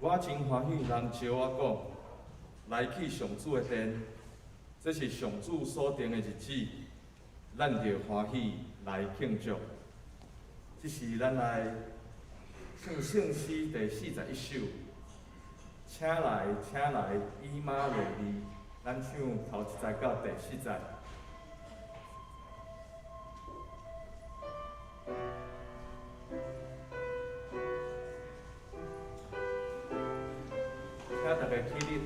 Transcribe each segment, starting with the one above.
我真歡喜人招我講，來去上主的殿，這是上主所定的日子，咱著歡喜來慶祝。這是咱來唱聖詩第41首，請來，請來，以馬內利，咱唱頭一節到第四節。請大家起立。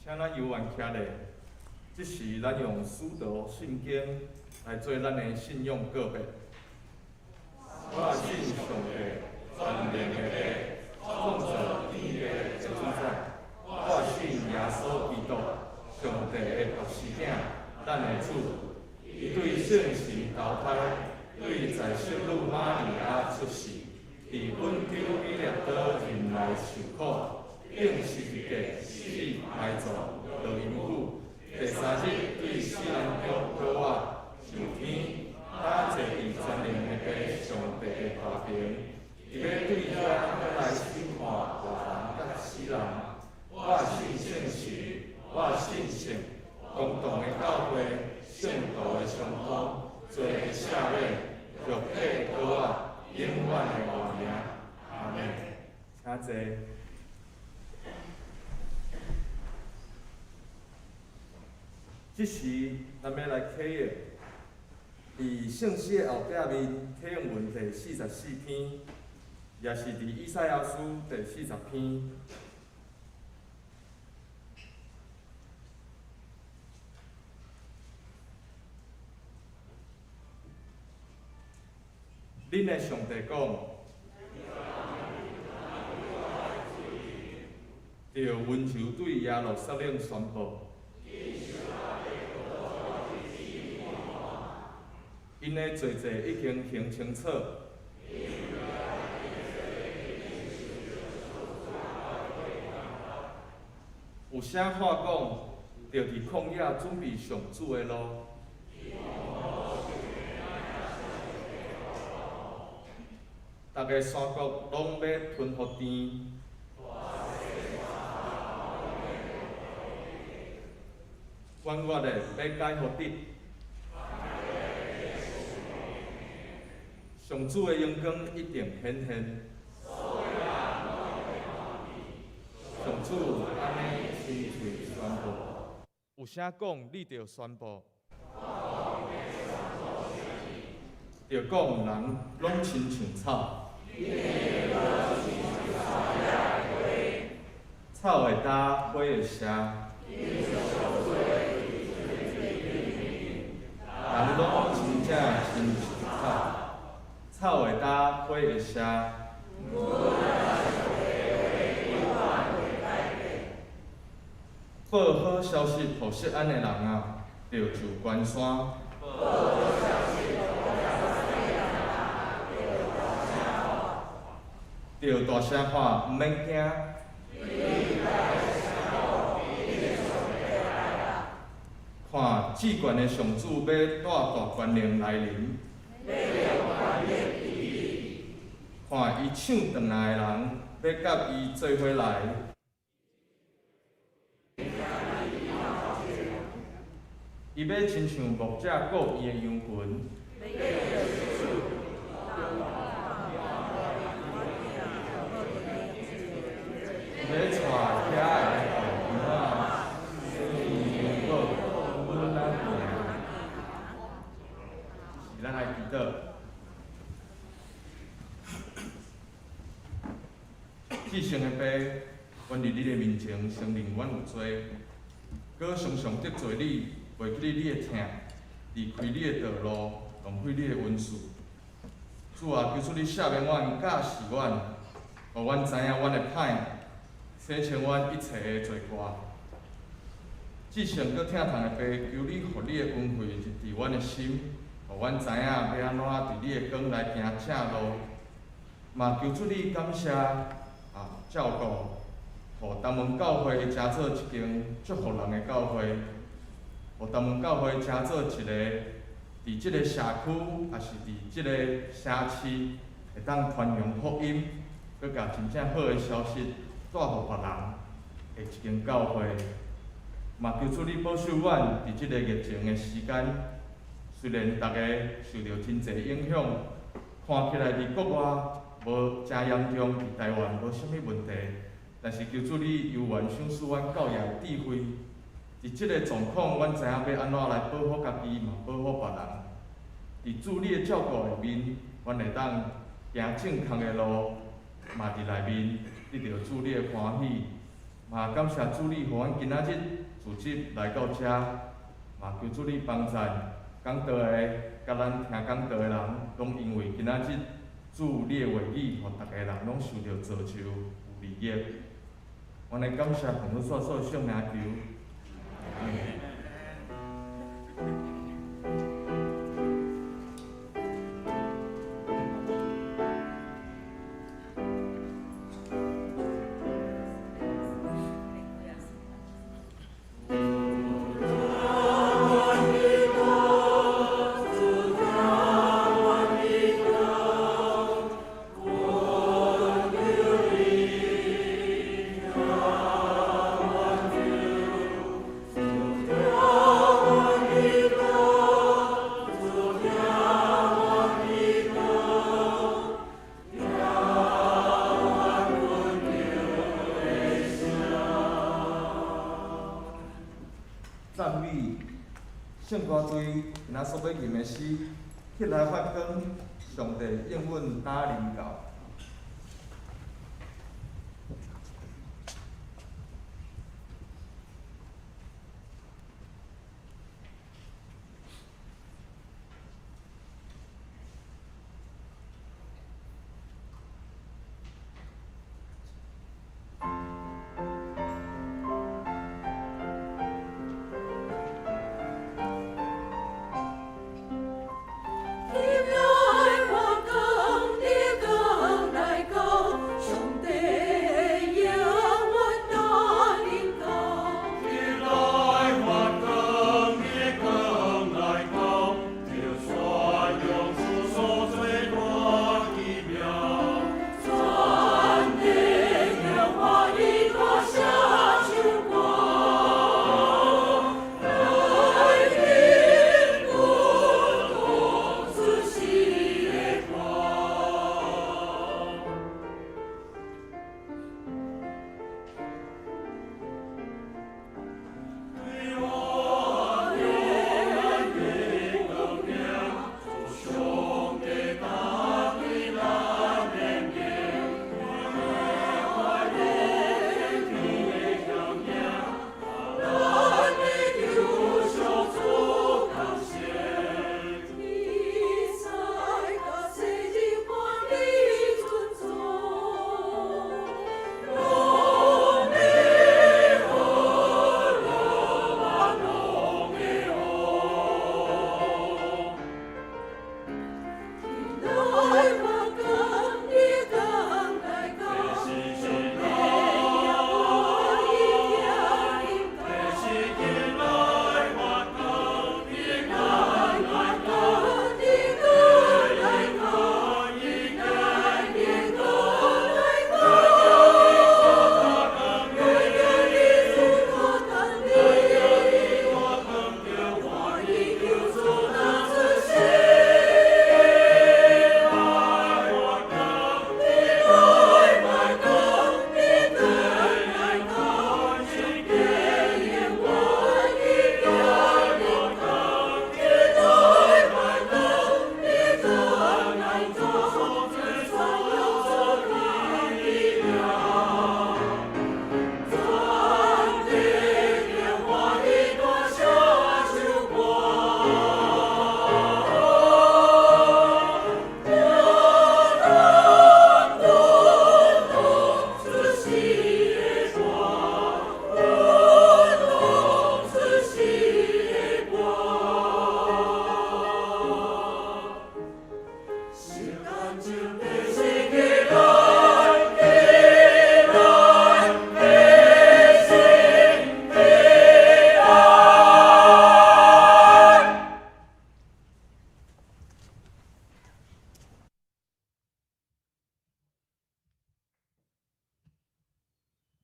請咱猶原徛咧，這時咱用使徒信經來做咱的信仰告白。我信上帝，全能的父，創造天地的主宰。我信耶穌基督，上帝的獨生子，咱的主。伊對聖神投胎，對在聖女瑪利亞出世，佇本丟彼拉多任內受苦，釘十字架，死埋葬，落陰府，第三日對死人中復活，上天，搭坐佇全能的父上帝的大爿，伊欲對遐來審判活人佮死人。我信聖神，我信聖公同的教會，聖徒的相通，罪的赦免，肉體復活，永遠的活命。阿們。請坐。這時，咱欲來啟應，佇聖詩的後壁面，啟應文第44篇，也是佇以賽亞書第40篇。恁的上帝講，著溫柔對耶路撒冷宣布，𪜶的罪債已經還清楚。有啥話講，著佇曠野準備上主的路。逐个山谷攏欲吞予甜，弯彎的欲改予直。上主的榮光一定顯現。上主按呢親喙宣布。有啥講，你著宣布。著講人攏親像草。草會焦，花會謝。人攏真正親像草，草會焦，花會謝。報好消息予錫安的人啊，著上懸山。著大聲喊，毋免驚。看，至懸的上主欲帶大權能來臨。看，伊搶轉來的人欲佮伊做伙來。伊欲親像牧者顧伊的羊群。伊欲帶遐的羊仔，生羊羔，稳仔行。是咱來祈禱。至聖的父，阮佇你的面前承認阮有罪，閣常常得罪你，袂記得你的疼，離開你的道路，浪費你的恩賜。主啊，求主你赦免阮，教示阮，予阮知影阮的歹，洗清阮一切的罪過。至聖閣疼痛的父，求你予你的恩惠入佇阮的心，予阮知影欲按怎佇你的光來行正路。嘛求主你感謝啊，照顧，予東門教會成做一間祝福人的教會，予東門教會成做一个佇這个社區，抑是佇這个城市，會當傳揚福音，閣共真正好的消息帶予別人的一間教會。嘛求主你保守阮佇這个疫情的時間，雖然逐家受著真濟影響，看起來佇國外無誠嚴重，佇台灣無啥物問題，但是求主你猶原賞賜阮教養智慧。佇這个狀況，阮知影欲按怎來保護家己，嘛保護別人。佇主你的照顧下面，阮會當行正確的路，嘛佇內面得著主你的歡喜。嘛感謝主你，予阮今仔日組織來到遮，嘛求主你幫贊講道的，佮咱聽講道的人，攏因為今仔日主你的話語，予逐个人攏受著造就，有利益。阮來感謝奉主耶穌聖名求。讚美聖歌隊今仔所欲吟的詩，起來發光，上帝應允打臨到。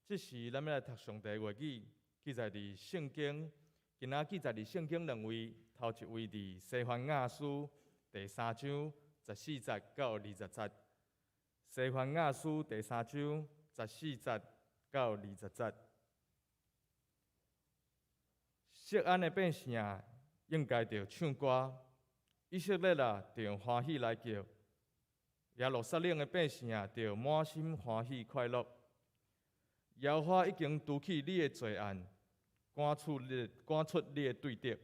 這時，咱欲來讀上帝話語，記載佇聖經。今仔記載佇聖經兩位，頭一位佇西番雅書第三章十四節到二十節。西番雅書第三章十四節到二十節。錫安的百姓啊，應該著唱歌；以色列啊，著歡喜來叫；耶路撒冷的百姓啊，著滿心歡喜快樂。耶和華已經除去你的罪案，趕出你的對敵。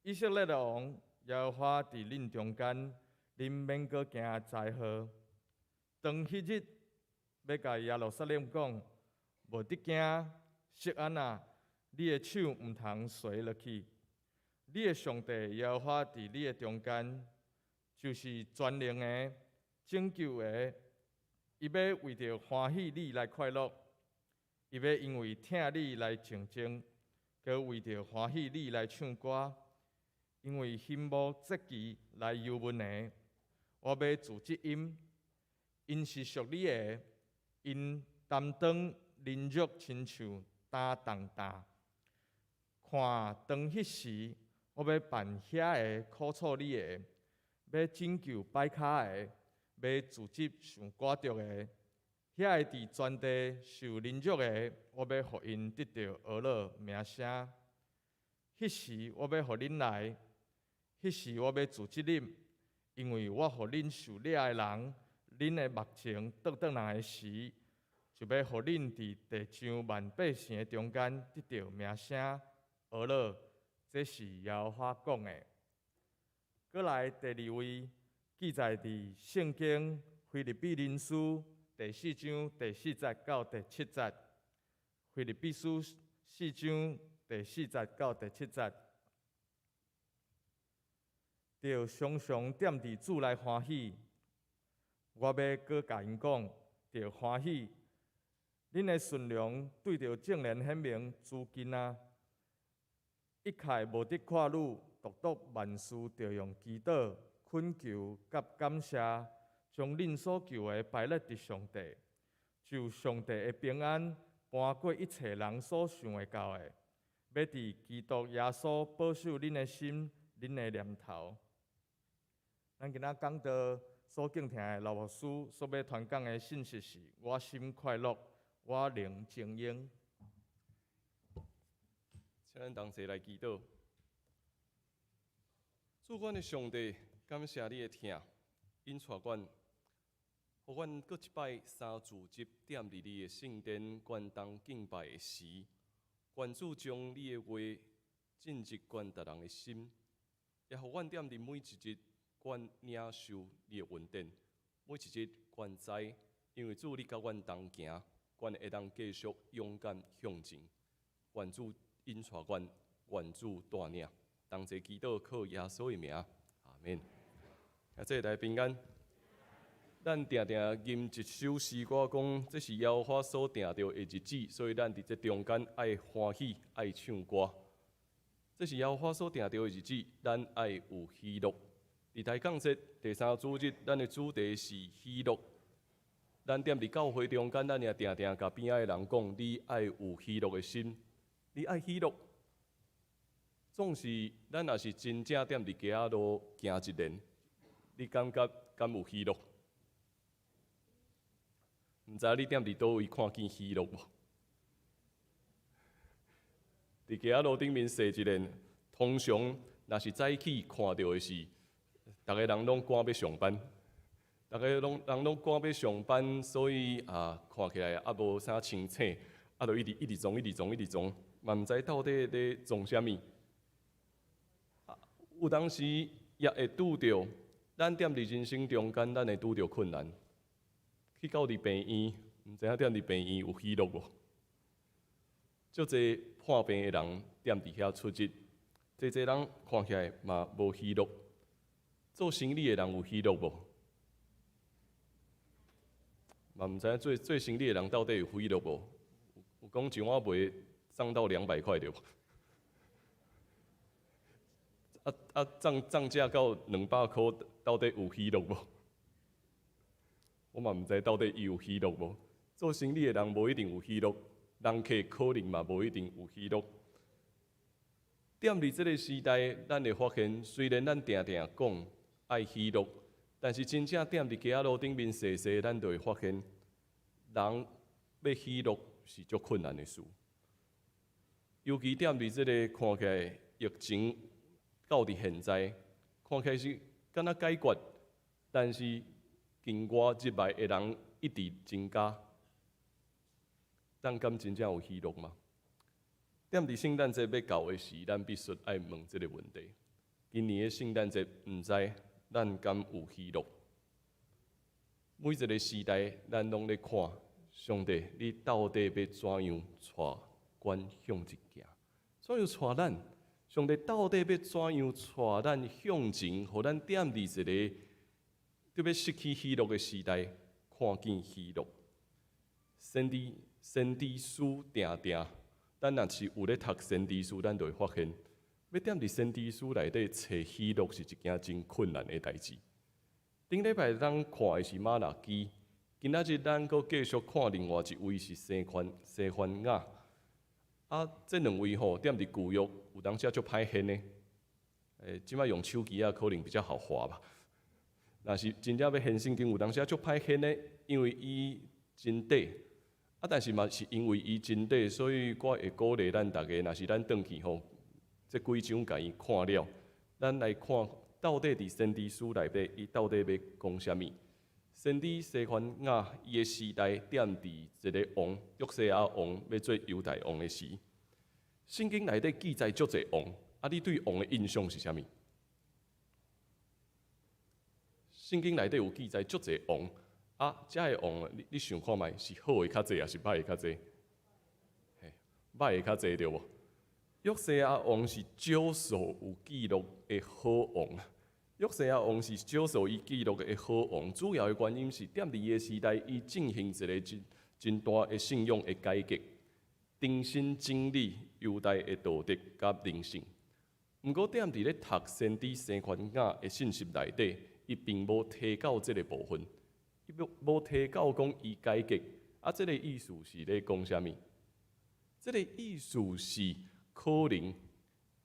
以色列的王，耶和華佇恁中間，恁免閣驚災禍。當彼日欲共耶路撒冷講，無得驚，錫安啊，你的手毋通垂落去。你的上帝耶和華佇你的中間，就是全能的拯救的，伊欲為著歡喜你來快樂，伊欲因為疼你來靜靜，閣為著歡喜你來唱歌。因為欣慕節期來憂悶的，我欲組織𪜶，𪜶是屬你的，𪜶擔當凌辱親像擔重擔。看當彼時，我欲辦遐个苦楚你的，欲拯救擺跤的，欲組織受割著的，遐个佇全地受凌辱的，我欲予𪜶得著呵咾名聲。彼時我欲予恁來，彼時我欲組織恁，因為我予恁受掠的人，恁的目前倒轉來的時，就欲予恁佇地上萬百姓的中間得著名聲，呵咾，這是耶和華講的。閣來第二位記載佇聖經腓立比人書第四章第四節到第七節。腓立比書四章第四節到第七節，著常常踮佇主內歡喜。我欲閣共𪜶講，著歡喜。恁的順良對著眾人顯明，至今啊，一概無得掛慮，獨獨萬事著用祈禱、懇求佮感謝，將恁所求的擺列佇上帝，就上帝的平安，瞞過一切人所想會到的，欲佇基督耶穌保守恁的心、恁的念頭。咱今仔講道所敬聽的老牧師所欲傳講的信息是：我心快樂，我靈晶瑩。請咱同齊來祈禱。主阮的上帝，感謝你的疼，引帶阮，予阮閣一擺三主日踮佇你的聖殿，關當敬拜的時，願主將你的話進入阮逐人的心，也予阮踮佇每一日，阮領受你的恩典，每一日阮知，因為主你佮阮同行，阮會當繼續勇敢向前。願主引帶阮，願主帶領，同齊祈禱靠耶穌的名，阿們。啊，這來平安。咱定定吟一首詩歌，講這是耶和華所定著的日子，所以咱佇這中間愛歡喜，愛唱歌。這是耶和華所定著的日子，咱愛有喜樂。佇大降節第三主日，咱的主題是喜樂。咱踮佇教會中間，咱也定定共邊仔的人講：你愛有喜樂的心，你愛喜樂。總是咱若是真正踮佇街仔路行一輪，你感覺敢有喜樂？毋知你踮佇佗位看見喜樂無？佇街仔路頂面踅一輪，通常若是早起看著的是，逐个人攏趕欲上班，逐个攏人攏趕欲上班，所以啊，看起來猶無啥清醒，啊，就一直一直撞，一直撞，一直撞，嘛毋知到底咧撞啥物。啊，有當時也會拄著，咱踮佇人生中間，咱會拄著困難。去到佇病院，毋知影踮佇病院有喜樂無？足濟破病的人踮佇遐出入，濟濟人看起來嘛無喜樂。做生理的人有喜樂無？嘛毋知影做做生理的人到底有喜樂無？有講一碗糜漲到200塊對無？啊啊漲漲價到200箍，到底有喜樂無？我嘛毋知到底伊有喜樂無。做生理的人無一定有喜樂，人客可能嘛無一定有喜樂。踮佇這个時代，咱會發現，雖然咱定定講愛喜樂，但是真正踮佇街仔路頂面踅踅，咱就會發現，人欲喜樂是足困難的事。尤其踮佇這个看起來疫情到佇現在，看起來是敢若解決，但是境外入來的人一直增加，咱敢真正有喜樂嗎？踮佇聖誕節欲到的時，咱必須愛問這个問題。今年的聖誕節，毋知咱敢有喜樂？每一个時代，咱攏咧看上帝，你到底欲怎樣帶阮向前行？怎樣帶咱？上帝到底欲怎樣帶咱向前，予咱踮佇一个特別失去喜樂的時代，看見喜樂。先知先知書定定，咱若是有咧讀先知書，咱就會發現，欲踮佇先知書內底揣喜樂是一件真困難的代誌。頂禮拜咱看的是瑪拉基，今仔日咱閣繼續看另外一位是西番西番雅。啊，這兩位吼，踮佇舊約有當時足歹現的。這擺用手機仔可能比較好滑吧。若是真正欲現聖經，有當時足歹現的，因為伊真短。啊，但是嘛是因為伊真短，所以我會鼓勵咱逐家，若是咱轉去吼，這幾章共伊看了，咱來看到底佇先知書內底，伊到底欲講啥物？先知西番雅伊的時代踮佇一个王約西亞王欲做猶大王的時，聖經內底記載足濟王，啊，你對王的印象是啥物？聖經內底有記載足濟王，啊，遮的王，你你想看覓是好的較濟，抑是歹的較濟？嘿，歹的較濟對無？約西亞王是少數有記錄的好王。約西亞王是少數伊記錄的好王，主要的原因是踮佇伊的時代，伊進行一个真真大的信仰的改革，重新整理猶大的道德佮靈性。毋過踮佇咧讀先知西番雅的信息內底，伊並無提到這个部分，伊無無提到講伊改革。啊，這个意思是咧講啥物？這个意思是可能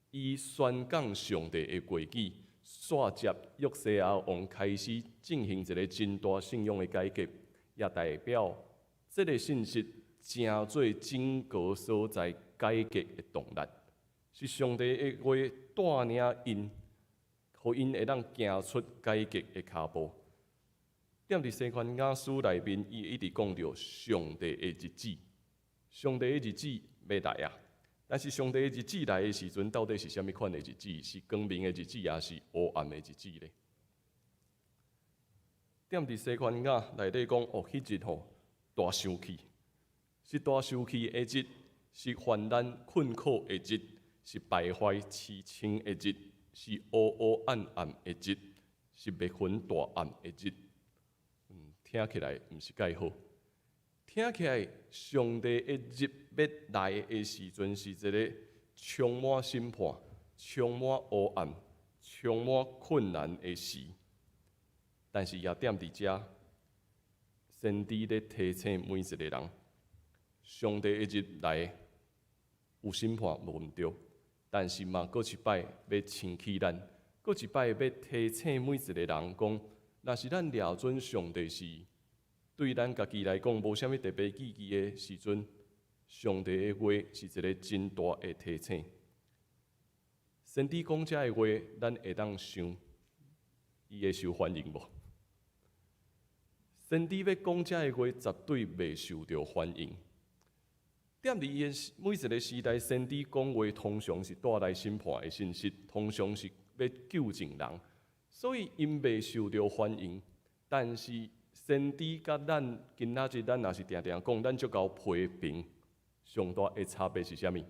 伊宣講上帝的話語，煞接約西亞王開始進行一个真大信仰的改革，也代表這个信息成做整個所在改革的動力，是上帝的話帶領𪜶，予𪜶會當行出改革的跤步。踮佇西番雅書內面，伊一直講著上帝的日子，上帝的日子欲來啊！但是上帝的日子來的時陣，到底是啥物款的日子？是光明的日子，抑是烏暗的日子咧？踮佇西番雅內底講，哦，彼日吼大生氣，是大生氣的日，是患難困苦的日，是敗壞淒清的日，是烏烏暗暗的日，是密雲大暗的日。聽起來毋是蓋好。聽起來，上帝的日欲來的時陣，是一个充滿審判、充滿烏暗、充滿困難的時。但是也踮佇遮，先知咧提醒每一个人，上帝的日來有審判無毋對，但是嘛，閣一擺欲清氣咱，閣一擺欲提醒每一个人講，若是咱掠準上帝是對咱家己來講無啥物特別意義的時陣，上帝的話是一个真大的提醒。先知講這的話，咱會當想，伊會受歡迎無？先知欲講這的話，絕對袂受著歡迎。踮佇伊的每一个時代，先知講話通常是帶來審判的信息，通常是欲糾正人，所以𪜶袂受著歡迎。但是先知佮咱今仔日咱若是定定講，咱足𠢕批評，上大的差別是啥物？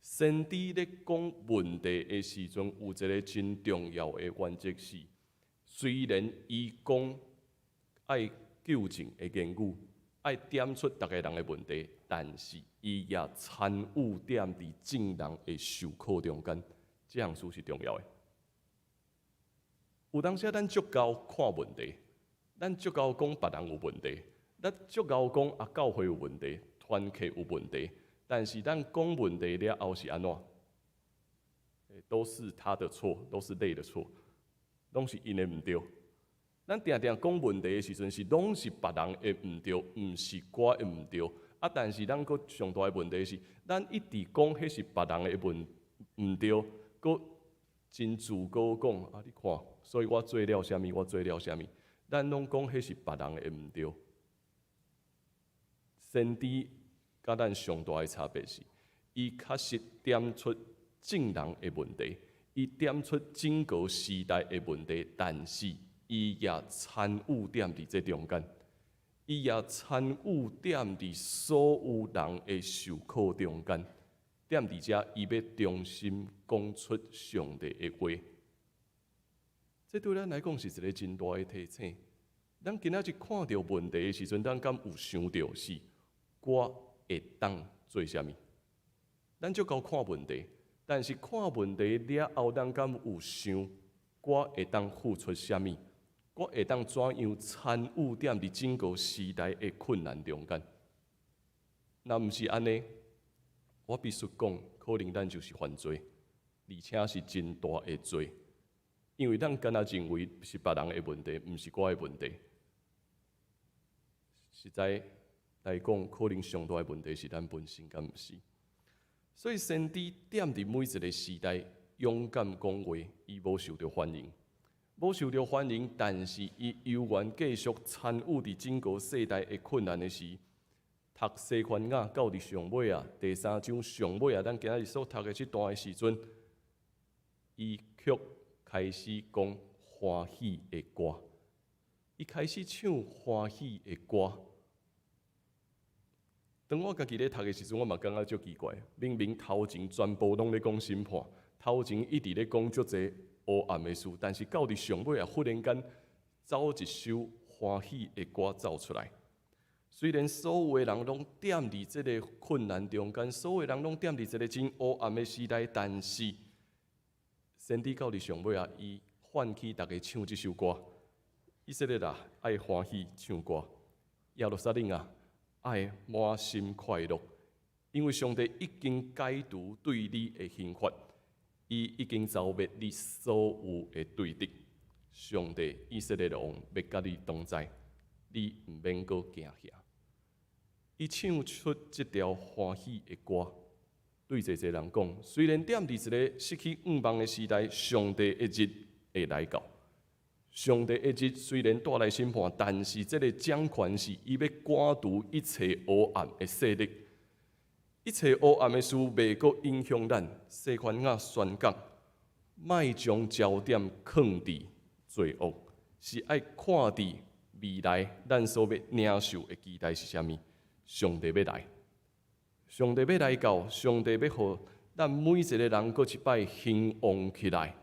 先知咧講問題的時陣，有一个真重要的原則是，雖然伊講愛糾正的言語，愛點出逐个人的問題，但是伊也參與踮佇眾人的受苦中間，這項事是重要的。有當時咱足𠢕看問題，咱足𠢕講別人有問題，咱足𠢕講啊，教會有問題，團契有問題，但是咱講問題了後是按怎？都是他的錯，都是你的錯，攏是𪜶的毋對。咱定定講問題的時陣，是攏是別人的毋對，毋是我的毋對。啊，但是咱閣上大的問題是，咱一直講彼是別人的問毋對，閣真自高講啊！你看，所以我做了啥物，我做了啥物，咱攏講彼是別人的毋對。先知佮咱上大的差別是，伊確實點出眾人的問題，伊點出整個時代的問題，但是伊也參與踮佇這中間，伊也參與踮佇所有人的受苦中間，踮佇遮，伊欲重新講出上帝的話。這對咱來講是一個真大的提醒。咱今仔日看著問題的時陣，咱敢有想著是我會當做啥物？咱足𠢕看問題，但是看問題了後，咱敢有想我會當付出啥物？我會當怎樣參與踮佇整個時代的困難中間？若毋是按呢，我必須講，可能咱就是犯罪，而且是真大的罪，因為咱敢若認為是別人的問題，毋是我的問題。實在來講，可能上大的問題是咱本身，敢毋是？所以先知踮佇每一個時代勇敢講話，伊無受著歡迎，無受著歡迎，但是伊猶原繼續參與佇整個世代的困難的時，讀西番雅到佇上尾啊，第三章上尾啊，咱今仔日所讀的這段的時陣，伊卻開始講歡喜的歌，伊開始唱歡喜的歌。當我家己咧讀的時陣，我嘛感覺足奇怪。明明頭前全部攏咧講審判，頭前一直咧講足濟烏暗的事，但是到佇上尾啊，忽然間走一首歡喜的歌走出來。雖然所有的人攏踮佇這个困難中間，所有的人攏踮佇這个真烏暗的時代，但是先知到佇上尾啊，伊喚起逐家唱這首歌。以色列啊，愛歡喜唱歌；耶路撒冷啊，愛滿心快樂，因為上帝已經解除對你的刑罰，伊已經剿滅你所有的對敵。上帝以色列的王欲佮你同在，你毋免閣驚嚇。伊唱出這條歡喜的歌，對濟濟人講：雖然踮佇一个失去向望的時代，上帝的日會來到。上帝的日雖然帶來審判，但是這个掌權是伊欲趕除一切黑暗的勢力，一切黑暗的事袂閣影響咱。西番雅宣講，莫將焦點囥佇罪惡，是愛看佇未來，咱所欲領受的期待是啥物？上帝欲來，上帝欲來到，上帝欲予咱每一個人閣一擺興旺起來。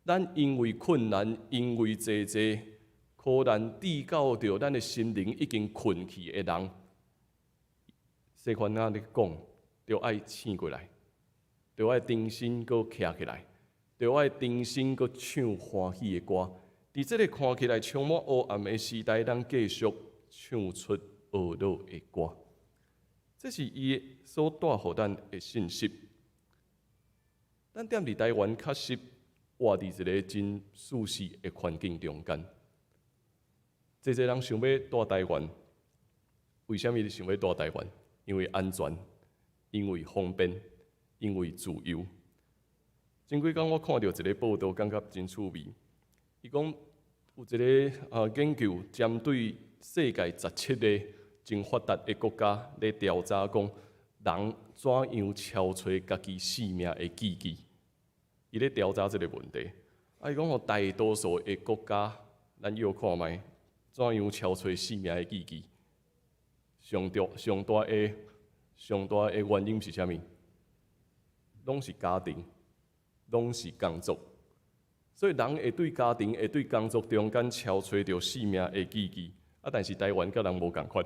咱因為困難，因為濟濟苦難，致到著咱的心靈已經困去的人，西番雅咧講，著愛醒過來，著愛重新閣徛起來，著愛重新閣唱歡喜的歌。佇這个看起來充滿黑暗的時代，咱繼續唱出呵樂的歌。這是伊所帶予咱的信息。咱踮佇台灣確實活佇一个真舒適的環境中間。濟濟人想欲蹛台灣，為啥物想欲蹛台灣？因為安全，因為方便，因為自由。前幾工我看著一个報道，感覺真趣味。伊講有一个研究針對世界17個真發達的國家咧調查，講人怎樣超揣家己性命的意義。伊咧調查這个問題。啊，伊講吼，大多數的國家，咱臆看覓，怎樣超揣性命的意義？上大上大的上大的原因是啥物？攏是家庭，攏是工作。所以人會對家庭、會對工作中間超揣著性命的意義。啊，但是台灣佮人無仝款。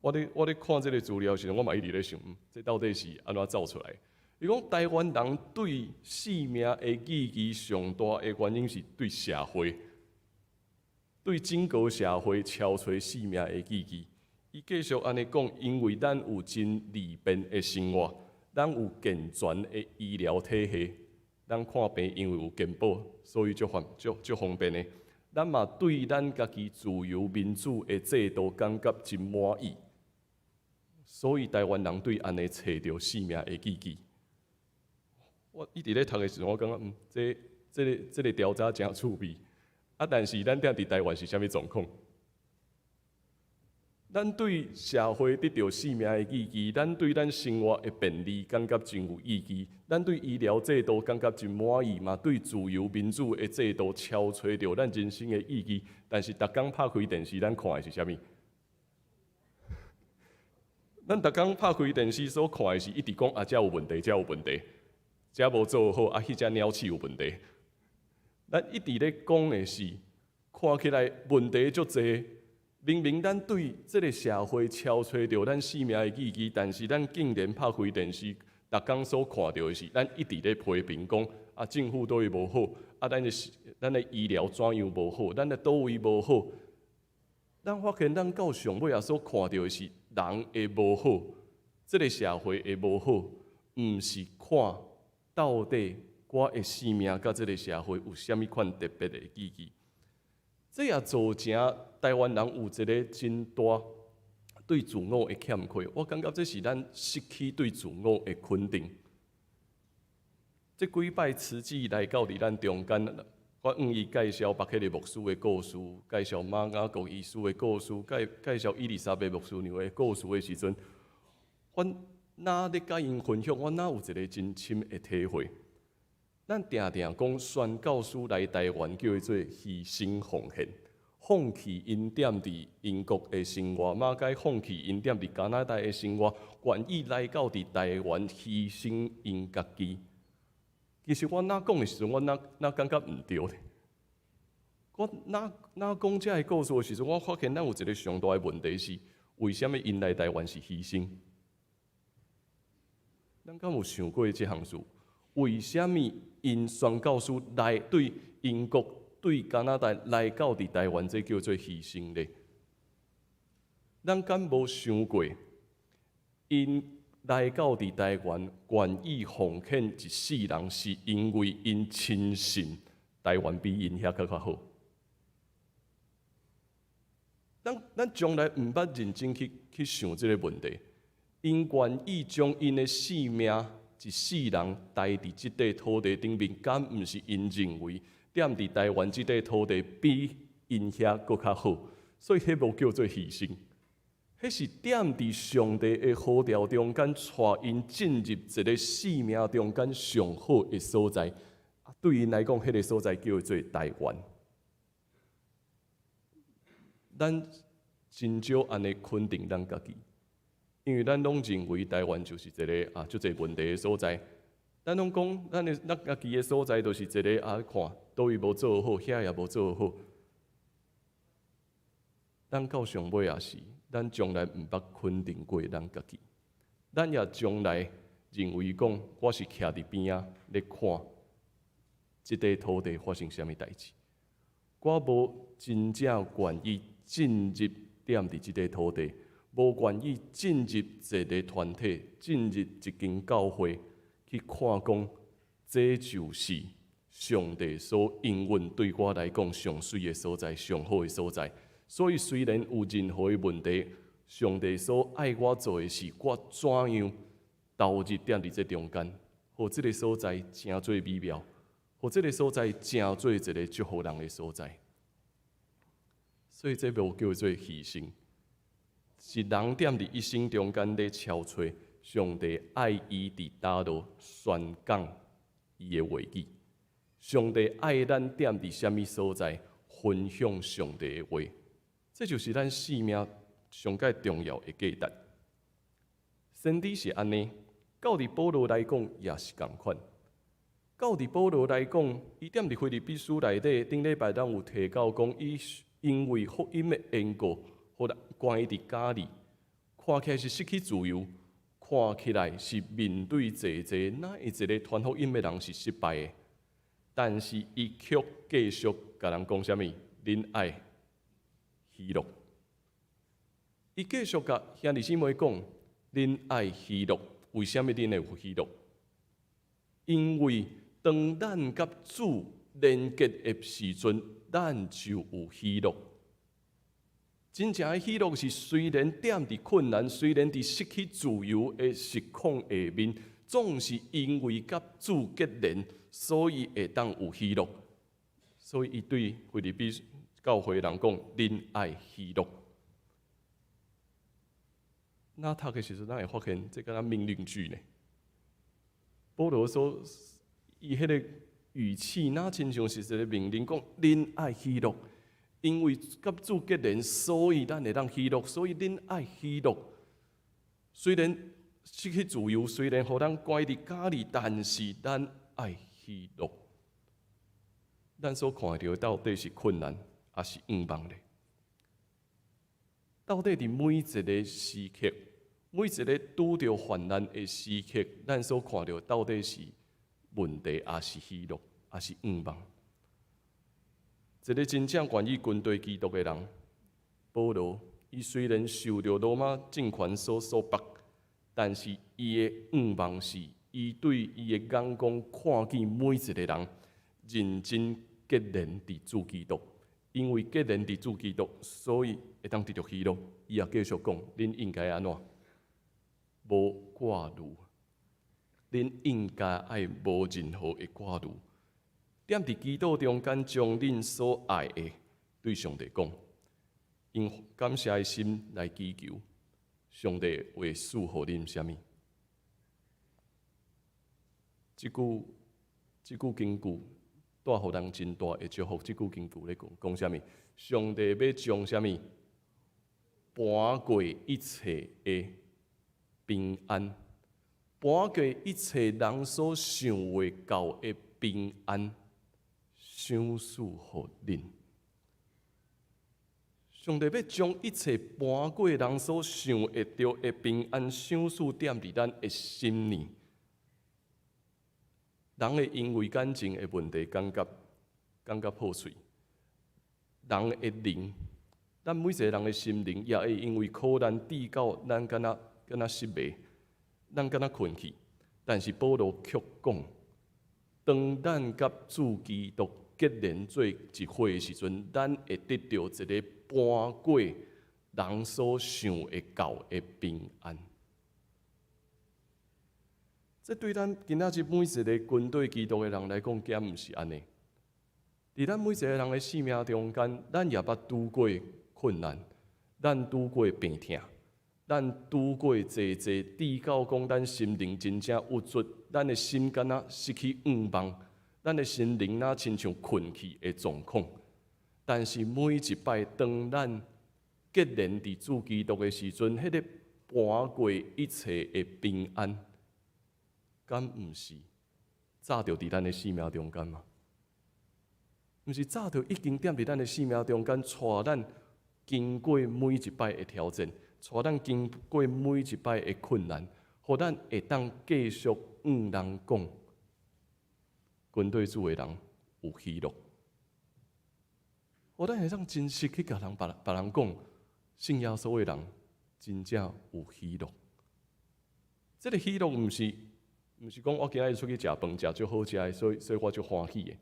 我咧看這个資料時陣，我嘛一直咧想，這到底是按怎走出來？伊講台灣人對性命的意義上大的原因是對社會。對整個社會超揣性命的意義。伊繼續按呢講，因為咱有真利便的生活，咱有健全的醫療體系，咱看病因為有健保，所以足方足足方便的。咱嘛對咱家己自由民主的制度感覺真滿意，所以台灣人對按呢揣著性命的意義。我一直咧讀的時陣，我感覺這個調查誠趣味。啊，但是咱踮佇台灣是啥物狀況？咱對社會得著性命的意義，咱對咱生活的便利感覺真有意義，咱對醫療制度感覺真滿意，嘛對自由民主的制度超揣著咱人生的意義。但是逐工拍開電視，咱看的是啥物？咱逐工拍開電視所看的是一直講啊，這有問題，這有問題，這無做好，啊，彼隻鳥鼠有問題。咱一直咧講的是，看起來問題足濟。明明咱對這个社會超揣著咱性命的意義，但是咱竟然拍開電視，逐工所看著的是，咱一直咧批評講啊，政府佗位無好，啊，咱的醫療怎樣無好，咱的佗位無好。咱發現咱到上尾仔所看著的是人的無好，這个社會的無好，毋是看到底我的生命佮這个社會有啥物款特別的意義。這也造成台灣人有一个真大對自我的欠缺。我感覺這是咱失去對自我的肯定。這幾擺慈濟來到佇咱中間，我向伊介紹巴克利牧師的故事，介紹馬雅各醫師的故事，介紹伊麗莎白牧師娘的故事的時陣，我若咧佮𪜶分享，我若有一个真深的體會。咱定定講宣教師來台灣叫做犧牲奉獻，放棄𪜶踮佇英國的生活，馬偕放棄𪜶踮佇加拿大的生活，願意來到佇台灣犧牲𪜶家己。其實我若講的時陣，我若感覺毋對咧。我若若講這个故事的時陣，我發現咱有一个上大的問題是，為啥物𪜶來台灣是犧牲？咱敢有想過這項事？為啥物𪜶宣教師來對英國、對加拿大來到佇台灣，這叫做犧牲咧？咱敢無想過，𪜶來到佇台灣，願意奉獻一世人，是因為𪜶深信台灣比𪜶遐閣較好。咱從來毋捌認真去想這个問題。𪜶願意將𪜶的性命一世人待佇這塊土地頂面，敢毋是𪜶認為踮佇台灣這塊土地比𪜶遐閣較好，所以彼無叫做犧牲，彼是踮佇上帝的呼召中間，帶𪜶進入一个生命中間上好的所在。對𪜶來講，彼个所在叫做台灣。咱真少按呢肯定咱家己。因為咱攏認為台灣就是一个啊，足濟問題的所在。咱攏講，咱家己的所在就是一个啊，看佗位無做好，遐也無做好。咱到上尾也是，咱從來毋捌肯定過咱家己。咱也從來認為講，我是徛佇邊仔咧看這塊土地發生啥物代誌。我無真正願意進入踮佇這塊土地。無願意進入一个團體，進入一間教會去看講，這就是上帝所應允對我來講上媠的所在，上好的所在。所以雖然有任何的問題，上帝所愛我做的是，我怎樣投入踮佇這中間，予這个所在成做美妙，予這个所在成做一个祝福人的所在。所以這無叫做犧牲。是人踮佇一生中間咧超揣上帝愛伊佇佗落宣講伊的話語。上帝愛咱踮佇啥物所在分享上帝的話，這就是咱生命上蓋重要的價值。先知是按呢，到佇保羅來講也是仝款。到佇保羅來講，伊踮佇腓立比書內底，頂禮拜咱有提到講，伊因為福音的緣故，予人關伊佇監裡，看起來是失去自由，看起來是面對濟濟，哪會一个傳福音的人是失敗的？但是伊卻繼續共人講啥物？恁愛喜樂。伊繼續共兄弟姊妹講：恁愛喜樂，為啥物恁會有喜樂？因為當咱佮主連結的時陣，咱就有喜樂。真正的喜樂是雖然踮佇困難，雖然佇失去自由的實況下面，總是因為佮主結連，所以會當有喜樂。所以伊對腓立比教會人講：恁愛喜樂。那讀的時陣，咱會發現這敢若命令句呢。保羅說，伊彼個語氣，若親像是一個命令，講恁愛喜樂。因為佮主結連，所以咱會當喜樂。所以恁愛喜樂。雖然失去自由，雖然予咱關佇監裡，但是咱愛喜樂。咱所看著到底是困難，抑是向望咧？到底佇每一個時刻，每一個拄著患難的時刻，咱所看著到底是問題，抑是喜樂，抑是向望？一個真正願意跟隨基督的人，保羅，伊雖然受著羅馬政權所束縛，但是伊的向望是，伊對伊的眼光看見每一個人認真結連佇主基督，因為結連佇主基督，所以會當得著喜樂。伊也繼續講，恁應該按怎？無掛慮，恁應該愛無任何的掛慮。踮佇祈禱中間，將恁所愛的對上帝講，用感謝的心來祈求，上帝會賜予恁啥物？這句經句帶予人真大的祝福。這句經句咧講講啥物？上帝欲將啥物？搬過一切的平安，搬過一切人所想袂到的平安。賞賜予恁，上帝欲將一切搬過人所想會著的平安賞賜踮佇咱的心裡。人會因為感情的問題感覺破碎，人的靈，咱每一個人的心靈也會因為苦難至到咱敢若失迷，咱敢若睏去。但是保羅卻講，當咱佮主基督結連做一伙的時陣，咱會得著一個搬過人所想會到的平安。這對咱今仔日每一個跟隨基督的人來講，敢毋是按呢？佇咱每一個人的生命中間，咱也捌拄過困難，咱拄過病痛，咱拄過濟濟，至到講咱心靈真正鬱卒，咱的心敢若失去向望，咱的心靈若親像睏去的狀況。但是每一擺當咱結連佇主基督的時陣，彼個搬過一切的平安，敢毋是早就佇咱的生命中間嗎？毋是早就已經踮佇咱的生命中間，帶咱經過每一擺的挑戰，帶咱經過每一擺的困難，予咱會當繼續向人講，跟隨主的人有喜樂。予咱會當真實去共人別別人講，信耶穌的人真正有喜樂。這個喜樂毋是講我今仔日出去食飯食足好食的，所以我足歡喜的。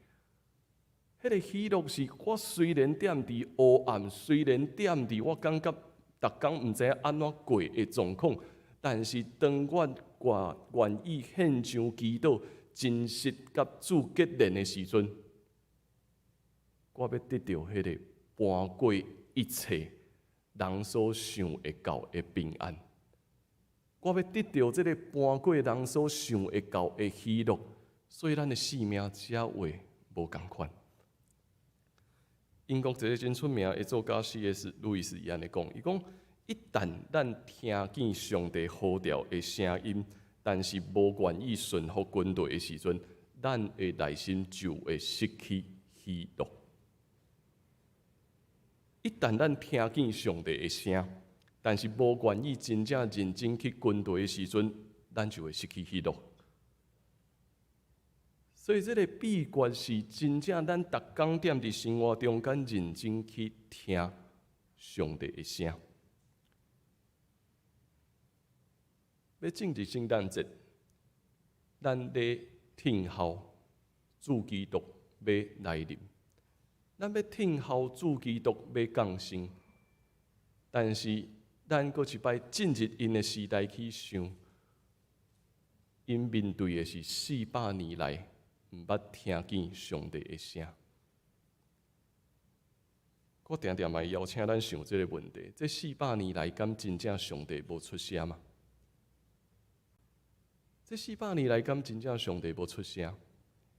彼個喜樂是我雖然踮佇黑暗，雖然踮佇我感覺逐工毋知影按怎過的狀況，但是當我願意獻上祈禱，真實佮主結連的時陣，我欲得著彼個搬過一切人所想會到的平安。我欲得著這個搬過人所想會到的喜樂，所以咱的生命才會無仝款。英國一個真出名的作家 C.S. 路易斯伊按呢講，伊講一旦咱聽見上帝呼召的聲音，但是無願意順服跟隨的時陣，咱的內心就會失去喜樂。一旦咱聽見上帝的聲，但是無願意真正認真去跟隨的時陣，咱就會失去喜樂。所以，這個秘訣是真正咱逐工踮佇生活中間認真去聽上帝的聲。欲進入聖誕節，咱咧聽候主基督欲來臨，咱欲聽候主基督欲降生。但是，咱閣一擺進入𪜶的時代去想，𪜶面對的是400年來毋捌聽見上帝的聲。我定定嘛會邀請咱想這个問題：這四百年來，敢真正上帝無出聲嗎？這四百年來，敢真正上帝無出聲？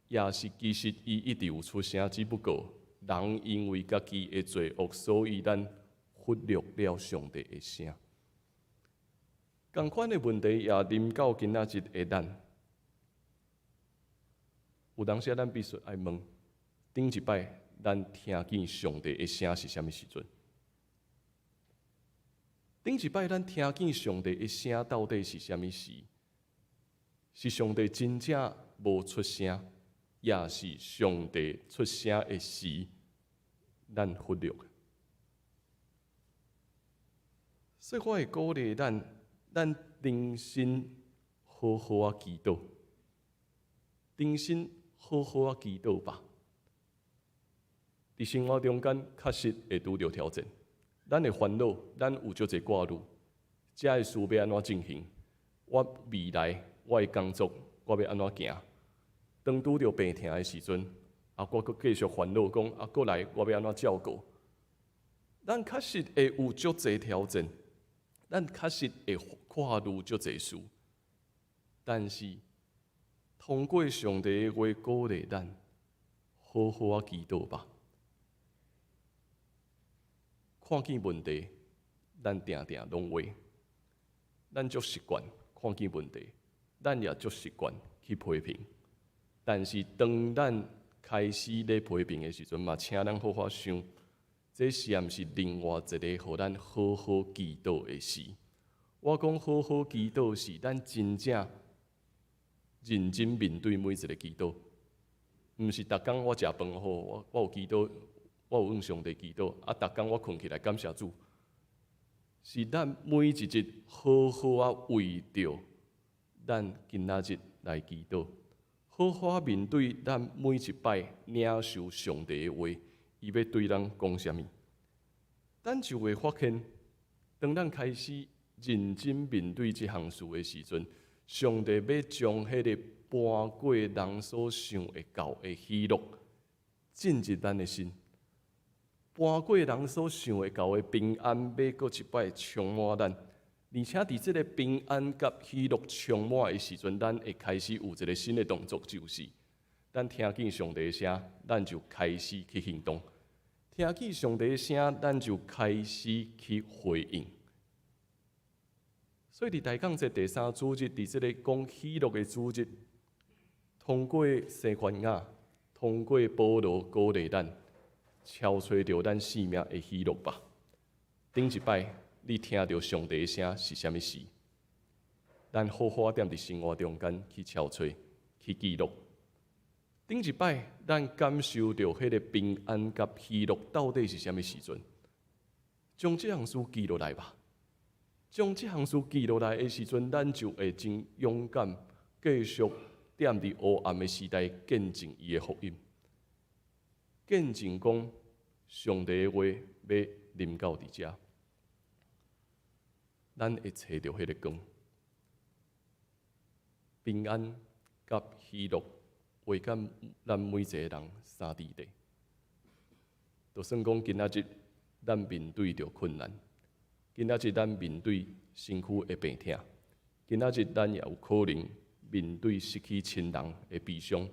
抑是其實伊一直有出聲，只不過人因為家己的罪惡，所以咱忽略了上帝的聲。仝款的問題也臨到今仔日的咱，有當時咱必須愛問：頂一擺咱聽見上帝的聲是啥物時陣？頂一擺咱聽見上帝的聲到底是啥物時？是上帝真正無出聲，抑是上帝出聲的時，咱忽略？所以我會鼓勵咱，咱重新好好仔祈禱，重新好好仔祈禱吧。佇生活中間確實會拄著挑戰，咱會煩惱，咱有足濟掛慮，遮的事欲按怎進行？我未來我的工作我欲按怎行？當拄著病疼的時陣，啊，我閣繼續煩惱講，啊，閣來我欲按怎照顧？咱確實會有足濟挑戰，咱確實會掛慮足濟事，但是通過上帝的話鼓勵咱，好好仔祈禱吧。看見問題，咱定定攏會，咱足習慣看見問題，咱也足習慣去批評。但是當咱開始咧批評的時陣，嘛請咱好好想，這是毋是另外一个予咱好好祈禱的時？我講好好祈禱是咱真正認真面對每一个祈禱，毋是逐工我食飯好，我有祈禱，我有向上帝祈禱，啊，逐工我睏起來感謝主，是咱每一日好好仔為著咱今仔日來祈禱，好好仔面對咱每一擺領受上帝的話，伊欲對咱講啥物，咱就會發現，當咱開始認真面對這項事的時陣，上帝欲將彼个搬過人所想會到的喜樂進入咱的心。搬過人所想會到的平安，欲閣一擺充滿咱。而且佇這个平安佮喜樂充滿的時陣，咱會開始有一个新的動作，就是咱聽見上帝的聲，咱就開始去行動；聽見上帝的聲，咱就開始去回應。所以佇大降節第三主日，佇這个講喜樂的主日，通過西番雅，通過保羅鼓勵咱。敲揣著咱生命的喜樂吧。頂一擺，你聽著上帝的聲是啥物時？咱好好仔踮佇生活中間去敲揣、去記錄。頂一擺，咱感受著彼个平安佮喜樂到底是啥物時陣？將這項事記落來吧。將這項事記落來的時陣，咱就會真勇敢，繼續踮佇黑暗的時代見證伊的福音。見證講上帝的話欲臨到佇遮，咱會揣著彼个光，平安佮喜樂，會佮咱每一個人相佇咧。就算講今仔日咱面對著困難，今仔日咱面對身軀的病痛，今仔日咱也有可能面對失去親人的悲傷，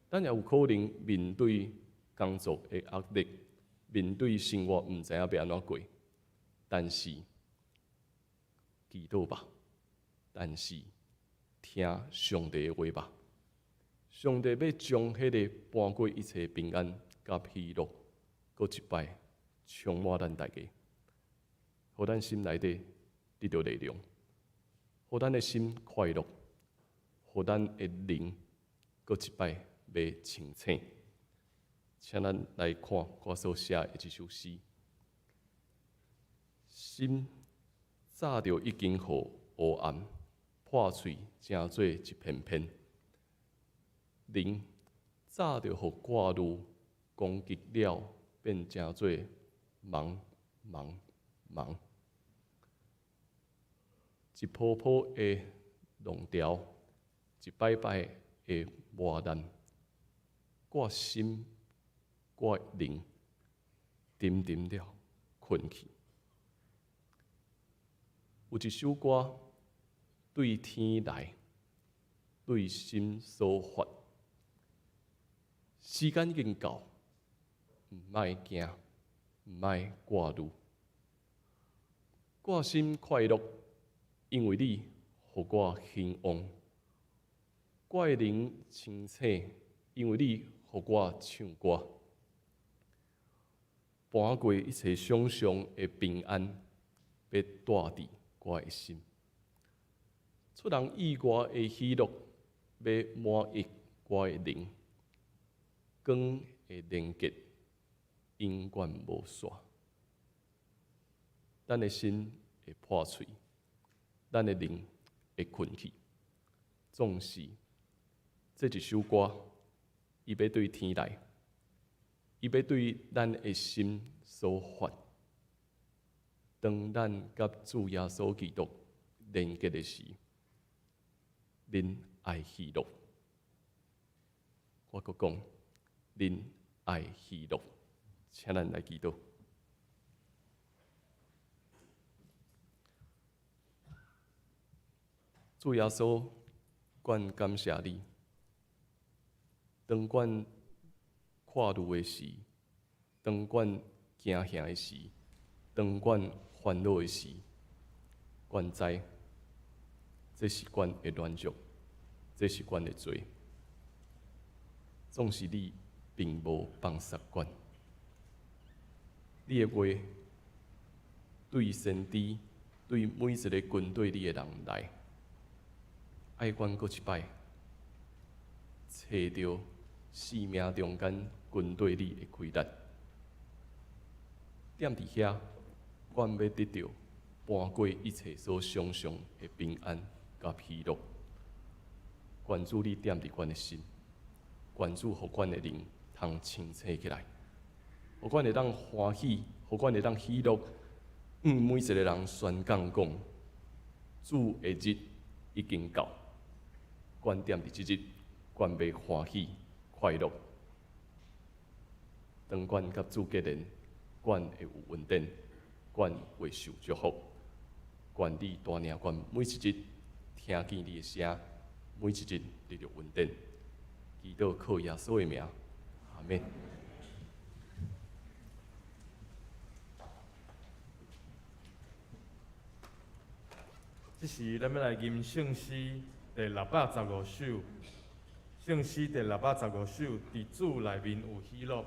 咱也有可能面對工作的壓力，面對生活毋知影欲按怎過，但是祈禱吧，但是聽上帝的話吧。上帝欲將彼个搬過一切平安佮喜樂，閣一擺充滿咱大家，予咱心內底得著力量，予咱的心快樂，予咱的靈閣一擺欲清醒。請咱來看我所寫的這首詩。心早就已經予黑暗破碎，成做一片片；靈早就予掛慮攻擊了，變成做茫茫茫。一波波的浪潮，一擺擺的磨難，我心、我靈沉沉了睏去。有一首歌對天來，對心所發。時間已經到，毋愛驚，毋愛掛慮，我心快樂，因為你予我興旺；我的靈清醒，因為你予我唱歌。搬過一切想像的平安，欲蹛佇我的心。出人意外的喜樂，欲滿溢我的靈。光的連結永遠無煞。咱的心會破碎，咱的靈會睏去。總是這一首歌，伊欲對天來，伊欲對咱的心所發。當咱佮主耶穌基督連結的時，恁愛喜樂。我閣講，恁愛喜樂，請咱來祈禱。主耶穌，阮感謝你。當阮看慮的時，當阮驚嚇的時，當阮煩惱的時，阮知這是阮的軟弱，這是阮的罪。總是你並無放殺阮。你的話對先知，對每一个跟隨你的人來，愛阮閣一擺，揣著生命中間跟隨你的規律。踮佇遐，阮欲得著搬過一切所想像的平安佮喜樂。願主你踮佇阮的心，願主予阮的靈通清醒起來，予阮會當歡喜，予阮會當喜樂。每一个人宣講講，主的日已經到，阮踮佇這日，阮欲歡喜快樂。當阮佮主結連，阮會有恩典，阮會受祝福。願你帶領阮每一日聽見你的聲，每一日得著恩典。祈禱靠耶穌的名，阿們。這時，咱欲來吟聖詩第615首。聖詩第615首，佇主內面有喜樂。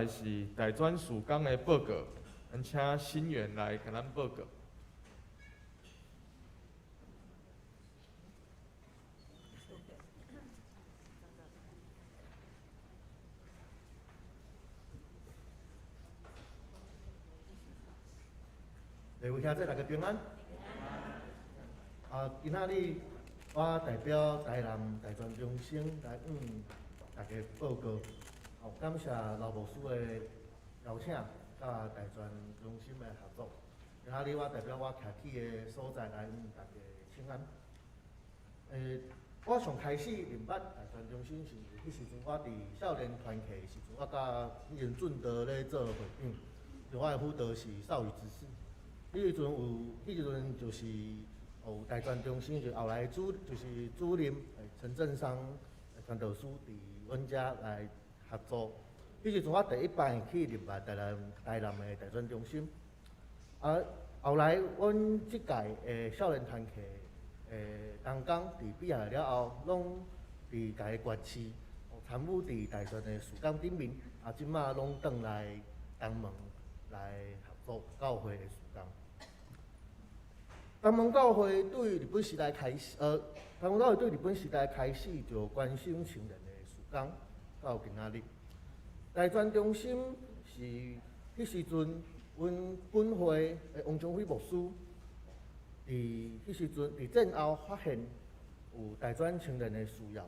來是大專事工的報告，咱請新源來共咱報告。各位兄弟，大家平安。啊，今仔日我代表台南大專中心來向大家報告。哦，感謝劉牧師的邀請，佮大專中心的合作。今仔日我代表我徛起的所在來向大家請安。我上開始認捌大專中心是彼時陣，我佇少年團契的時陣，我佮彼陣俊德咧做會長，我的輔導是少宇執事。彼時陣有，彼時陣就是有大專中心，就後來主就是主任陳振商傳道師佇阮遮來合作。彼時陣我第一擺去入來台南台南的大專中心。啊，後來阮這屆的少年團契的同工佇畢業了後，攏佇共伊決市參與佇大專的事工頂面，啊，這馬攏轉來東門來合作教會的事工。東門教會對日本時代開始，東門教會對日本時代開始就關心青年的事工，到今仔日。大專中心是彼時陣，阮本會的王忠輝牧師，佇彼時陣佇戰後發現有大專青年的需要，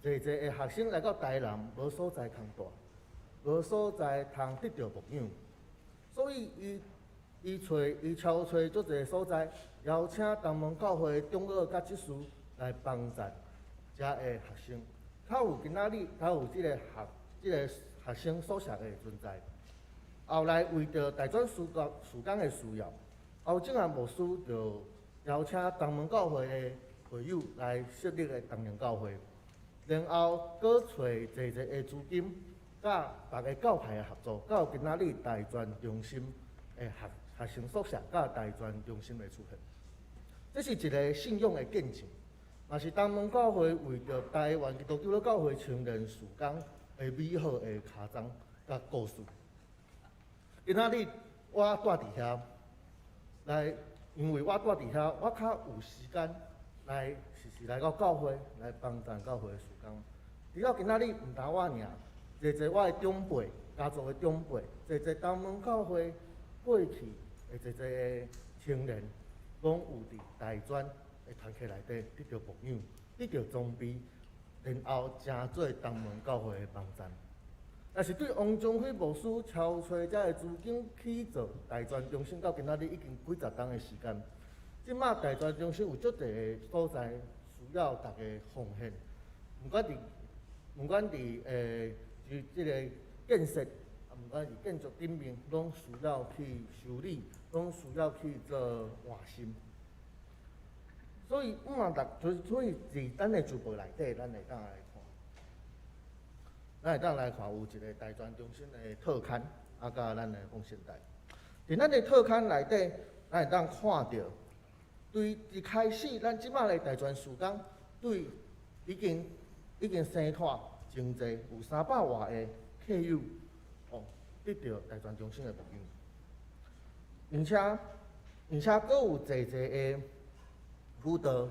濟濟的學生來到台南無所在通蹛，無所在通得著牧養，所以伊。伊揣伊敲揣足濟所在，邀請東門教會長老佮執事來幫贊遮的學生，才有今仔日才有這個學這個學生宿舍的存在。後來為著大專事工事工的需要，歐正安牧師就邀請東門教會的會友來設立个東門教會，然後閣揣濟濟的資金，佮別个教派的合作，才有今仔日大專中心的學學生宿舍佮大專中心的出現，這是一個信仰的見證，嘛是東門教會為著台灣基督教教會青年事工的美好的尻章佮故事。今仔日我蹛佇遐來，因為我蹛佇遐，我較有時間來時時來到教會來幫贊教會的事工。除了今仔日，毋但我爾，濟濟我的長輩、家族的長輩，濟濟東門教會過去的濟濟的青年，攏有佇大專的團契內底得著牧養，得著裝備，然後成做東門教會的幫贊。但是對王忠輝牧師敲揣遮的資金去做大專中心，到今仔日已經幾十冬的時間。這馬大專中心有足濟的所在需要大家奉獻，毋管佇毋管佇就這个建設，啊，毋管是建築頂面，攏需要去修理，攏需要去做換新。所以，毋通逐，所以佇咱的主簿內底，咱會當來看，咱會當來看有一個大專中心的特刊，啊，佮咱的奉獻袋。佇咱的特刊內底，咱會當看著，對一開始，咱這馬的大專事工，對已經已經生湠真濟，有300外个客友，哦，得著大專中心的牧養，而且而且閣有濟濟的輔導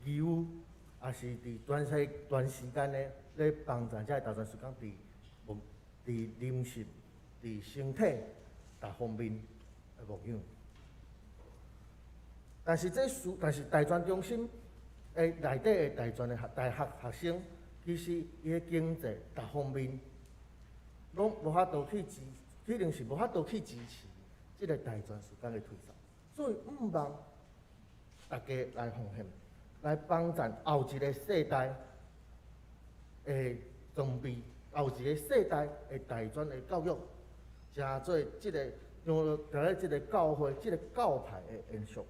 義務，也是佇全世全時間的咧幫助這个大專事工佇牧佇靈性、佇身體逐方面的牧養。但是這事，但是大專中心的內底的大專的學大學學生，其實伊的經濟逐方面攏無法度去支，可能是無法度去支持這个大專事工的推動，所以毋望大家來奉獻，來幫贊後一个世代的裝備，後一个世代的大專的教育，成做這个讓佇咧這个教會、這个教派的延續。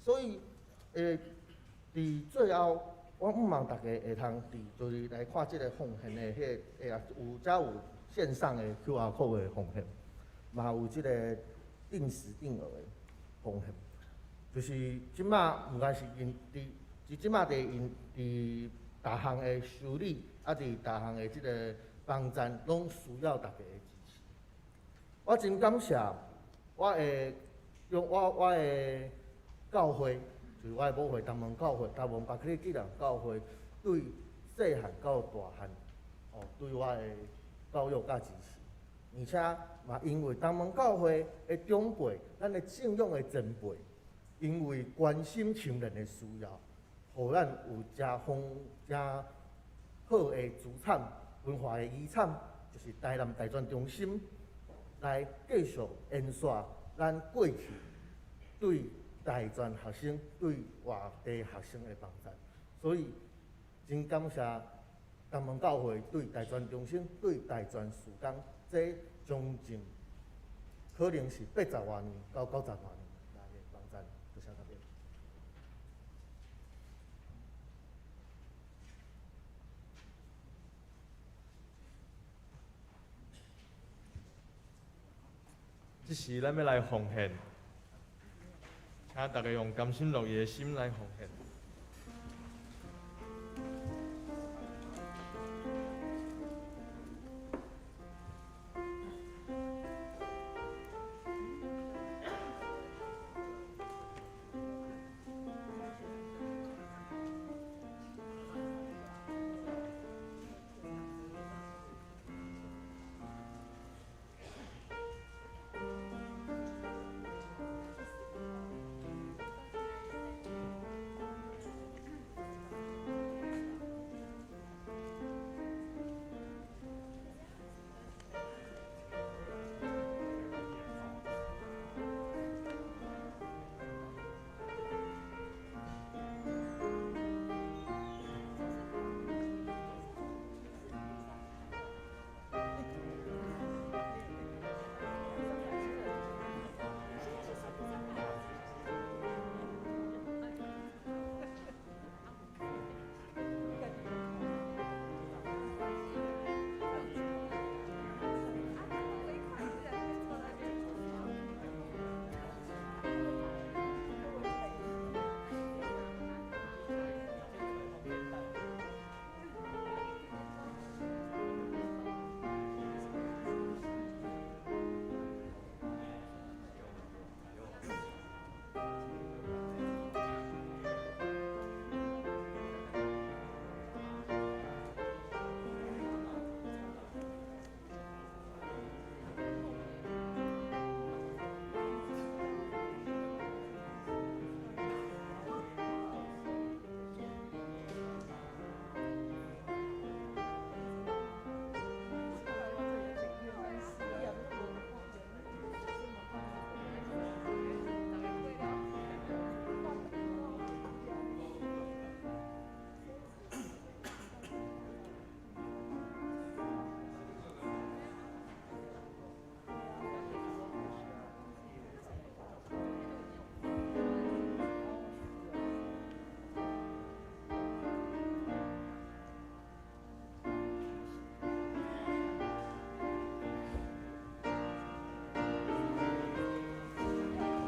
所以，佇最後，我毋望大家會通佇就是來看這个奉獻的彼个，有遮有線上的 QR code 的奉獻，嘛有這个定時定額的奉獻。就是這馬毋管是因佇，佇這馬佇因佇逐項的修理，啊佇逐項的這个幫贊，攏需要大家的支持。我真感謝我的用我我的教會，就是我的母會東門教會、東門巴克利紀念教會，對細漢到大漢，哦，對我的教育佮支持。而且嘛，因為東門教會的長輩，咱的信仰的前輩，因為關心青年的需要，予咱有誠豐誠好的資產、文化的遺產，就是台南大專中心，來繼續延續咱過去對大專學生、對外地學生的幫助。所以真感謝東門教會對大專中心、對大專事工，這將近可能是80外年到90外年來的幫贊，多謝大家。這時咱欲來奉獻，請大家用甘心樂意的心來奉獻。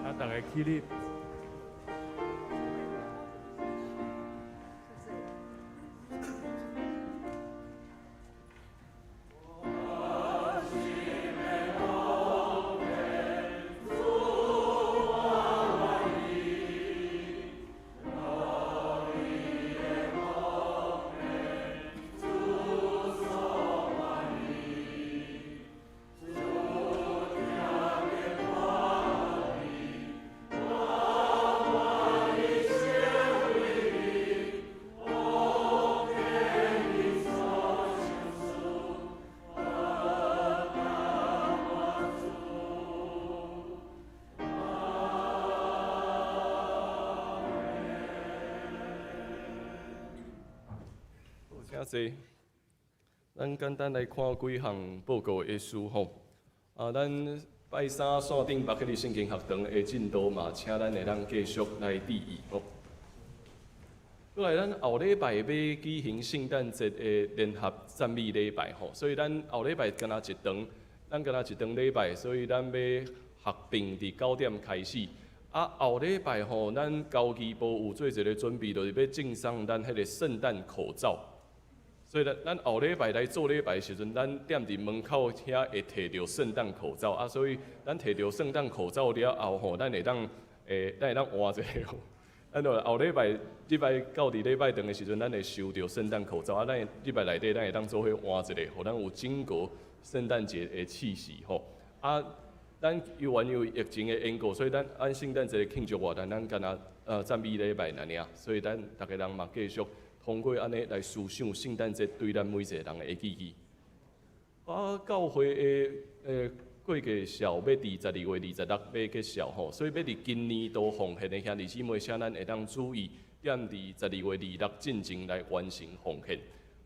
請大家起立。請坐。咱簡單來看幾項報告的書吼。啊，咱拜三線頂巴克利聖經學堂的進度嘛，請咱會當繼續來注意吼。過來，咱後禮拜欲舉行聖誕節的聯合讚美禮拜吼，所以咱後禮拜敢若一堂，咱敢若一堂禮拜，所以咱欲合併佇9點開始。啊，後禮拜吼，咱高機部有做一個準備，就是欲贈送咱彼個聖誕口罩。所以咱咱後禮拜來做禮拜的時陣，咱踮佇門口遐會提著聖誕口罩啊，所以咱提著聖誕口罩了後吼，咱會當換一个。咱就後禮拜禮拜到佇禮拜堂的時陣，咱會收著聖誕口罩啊，咱禮拜內底咱會當做伙換一个，予咱有整個聖誕節的氣息吼。啊，咱猶原因為疫情的緣故，所以咱按聖誕節的慶祝活動，咱干焦讚美禮拜爾爾，所以咱逐家人嘛繼續通過按呢來思想聖誕節對咱每一個人的意義。啊，教會的過繼紹欲佇12月26欲結束吼，所以欲佇今年度奉獻的兄弟姊妹，請咱會當注意，踮佇12月26進前來完成奉獻。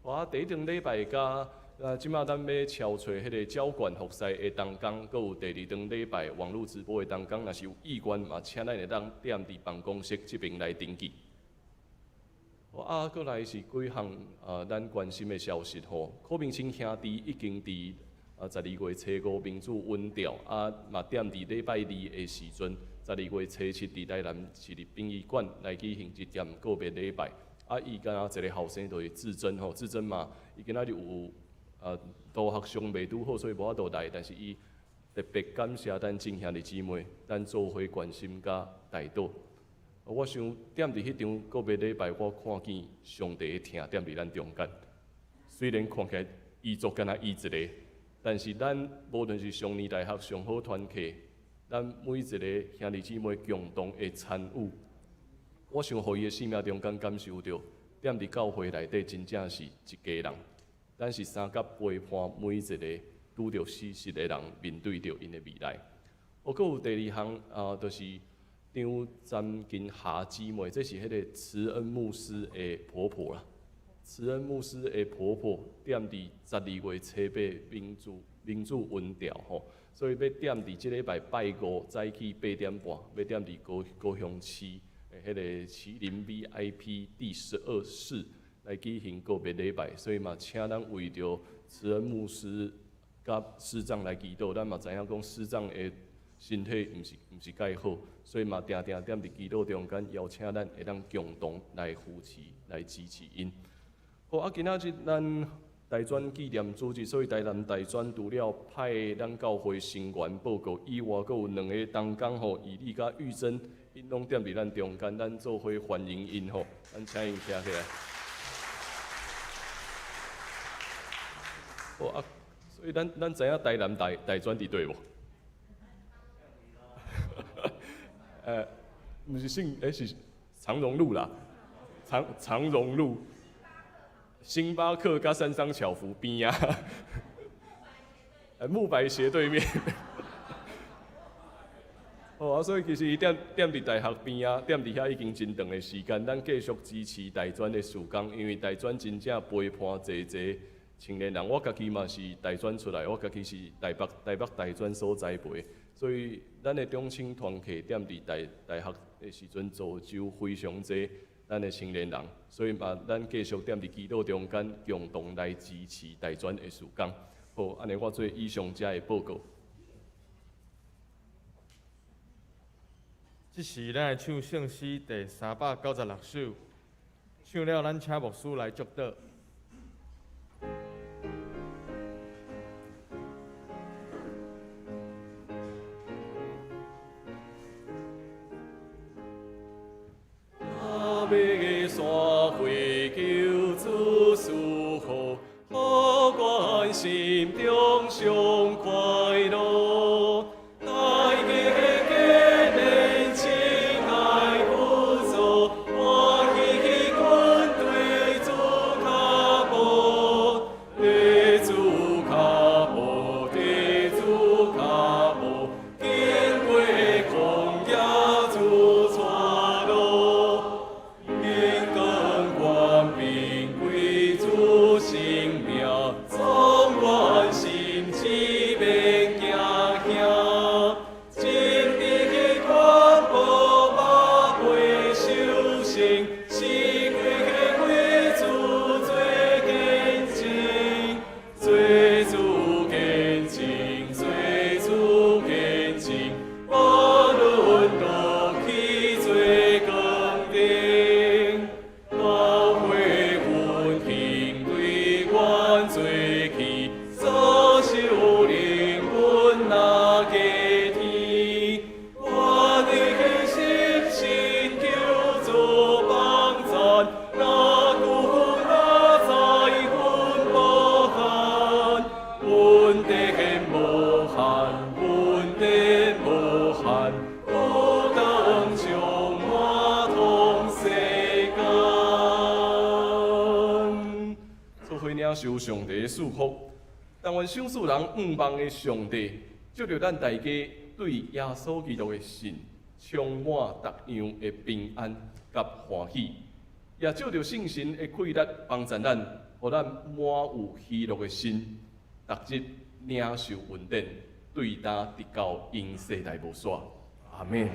啊，第一頓禮拜佮這馬咱欲超揣彼个澆灌服侍的同工，閣有第二頓禮拜網路直播的同工，若是有意願嘛，請咱會當踮佇辦公室這爿來登記。啊，閣來是幾項啊，咱關心的消息吼。柯明清兄弟已經佇12月初5民主穩調，啊嘛踮佇禮拜二的時陣，12月初7佇台南市立殯儀館來舉行這點告別禮拜。啊，伊敢若一个後生就是志珍吼，志珍嘛，伊今仔日有導學上袂拄好，所以無法度來，但是伊特別感謝咱眾兄弟姊妹，咱做伙關心佮代禱。我想踮佇彼場告別禮拜，我看見上帝的疼踮佇咱中間。雖然看起來遺囑敢若伊一个，但是咱無論是上年大學上好團契，咱每一个兄弟姊妹共同的參與，我想予伊的生命中間感受著，踮佇教會內底真正是一家人。咱是相佮陪伴每一个拄著死訊的人，面對著𪜶的未來。閣有第二項啊，就是張詹金霞姊妹，這是彼个慈恩牧師的婆婆啦。慈恩牧師的婆婆踮佇12月初8民主溫調吼，所以欲踮佇這禮拜拜五早起8點半，欲踮佇高雄市的彼個麒麟 VIP 第12室來舉行告別禮拜，所以嘛，請咱為著慈恩牧師佮師長來祈禱，咱嘛知影講師長的身體毋是蓋好，所以嘛，定定踮佇祈禱中間邀請咱會當共同來扶持、來支持𪜶。好啊，今仔日咱大專紀念主日，所以台南大專除了派咱教會成員報告以外，閣有兩个同工吼，以利佮玉珍，𪜶攏踮佇咱中間，咱做伙歡迎𪜶吼，咱請𪜶徛起來。好啊，所以咱知影台南大專佇佗無？毋是姓，是長榮路啦，長榮路，星巴克佮三商巧福邊仔，木白斜對面。哦啊，所以其實伊踮佇大學邊仔，踮佇遐已經真長的時間，咱繼續支持大專的事工，因為大專真正陪伴濟濟青年人。我家己嘛是大專出來，我家己是台北大專所栽培，所以咱的中青團契踮佇大學的時陣造就非常濟咱的青年人，所以嘛，咱繼續踮佇祈禱中間，共同來支持大專的事工。好，按呢我做以上遮的報告。這時，咱來唱聖詩第396首，唱了，咱請牧師來祝禱。亞伯山會求主賜福，予阮心中上快樂。大家結連親愛扶助，歡喜跟隨主跤步，跟主跤步，跟主跤步，經過曠野主帶路。耶領受上帝的賜福。但願賞賜人向望的上帝，藉著咱大家對耶穌基督的信，充滿逐樣的平安佮歡喜，也藉著聖神的氣力幫助咱，予咱滿有喜樂的心，逐日領受恩典，對今直到永世代無煞。阿們。